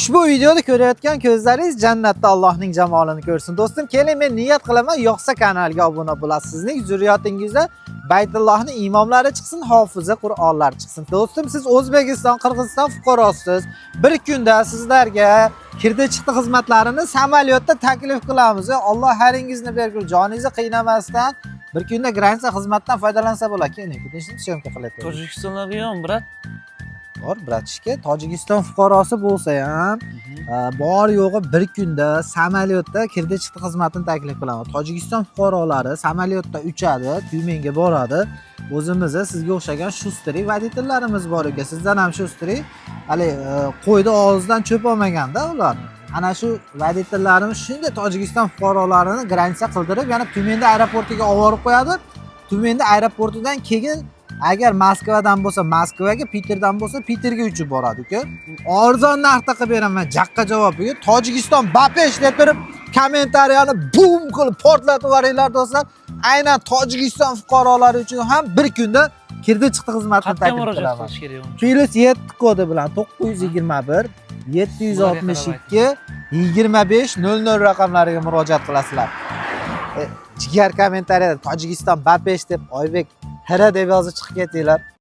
Ushbu videoni ko'rayotgan ko'zlaringiz jannatda Allohning jamolini ko'rsin. Do'stim, keling, men niyat qilaman, yoqsa kanalga obuna bo'lasiz. Sizning zurriyotingizda Baytullohning imomlari chiqsin, hofizi Qur'onlar chiqsin. Do'stim, siz O'zbekiston, Qirg'iziston fuqarosisiz. Bir kunda sizlarga kirdi chiqdi xizmatlarini samolyotda taklif qilamiz. Alloh haringizni bergul, joningizni qiynamasdan bir kunda граница xizmatdan foydalansa bo'ladi. Keling, съёмка qilyapti. Tojikistonlarga ham, брат. Bor, братишка, Tojikiston fuqarosi bo'lsa ham, bor yo'g'i bir kunda samolyotda kirdi chiqdi xizmatini taklif qilaman. Tojikiston fuqarolari samolyotda uchadi, Tyumenga boradi. O'zimizda sizga o'xshagan шустрый водитель larimiz bor ekan. Sizdan ham шустрый. Hali qo'yni og'zidan cho'p olmaganda ular. Ana shu водитель larimiz shunday Tojikiston fuqarolarini граница qildirib, yana Tyumenda aeroportiga olib borib qo'yadi. Tyumenda aeroportidan keyin agar Moskvadan bo'lsa Moskvaga, Piterdan bo'lsa Piterga uchib boradi, uka. Arzon narxda qilib beraman, jaqqa javob. Uka. Tojikiston bapesh deb turib kommentariyani bum qilib portlatib yuboringlar, do'stlar. Aynan Tojikiston fuqarolari uchun ham bir kunda kirdi chiqdi xizmatini Qayerga taklif murojaat qilaman. qilish kerak uning uchun? +7 kodi bilan 921 762 25 00 raqamlariga murojaat qilasizlar. Jigar kommentariyada Tojikiston bapesh deb, Oybek hira deb yozib chiqib ketinglar.